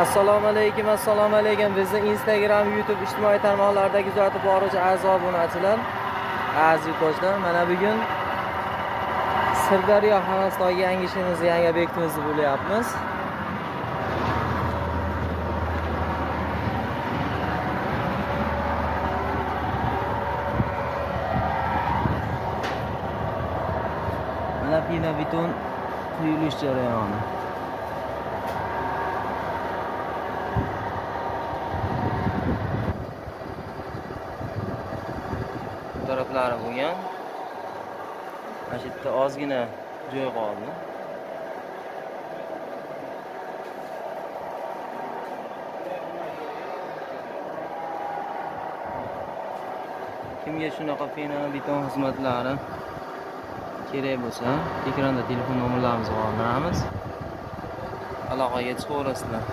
Assalomu alaykum, assalomu alaykum. Bizni Instagram, YouTube ijtimoiy tarmoqlarda kuzatib boruvchi aziz obunachilar, aziz yurtdoshlar, mana bugun Sirdaryo Xonasdagi yangi ishimizni, yangi obyektimizni bo'lyapmiz. Mana pina beton quyilish jarayoni. Bu taraflari bo'lgan. Mana shu yerda ozgina joy qoldi. Kimga shunaqa pina beton xizmatlari kerak bo'lsa, ekranda telefon nomerlarimizni qoldiramiz. Aloqaga chiqaverasizlar.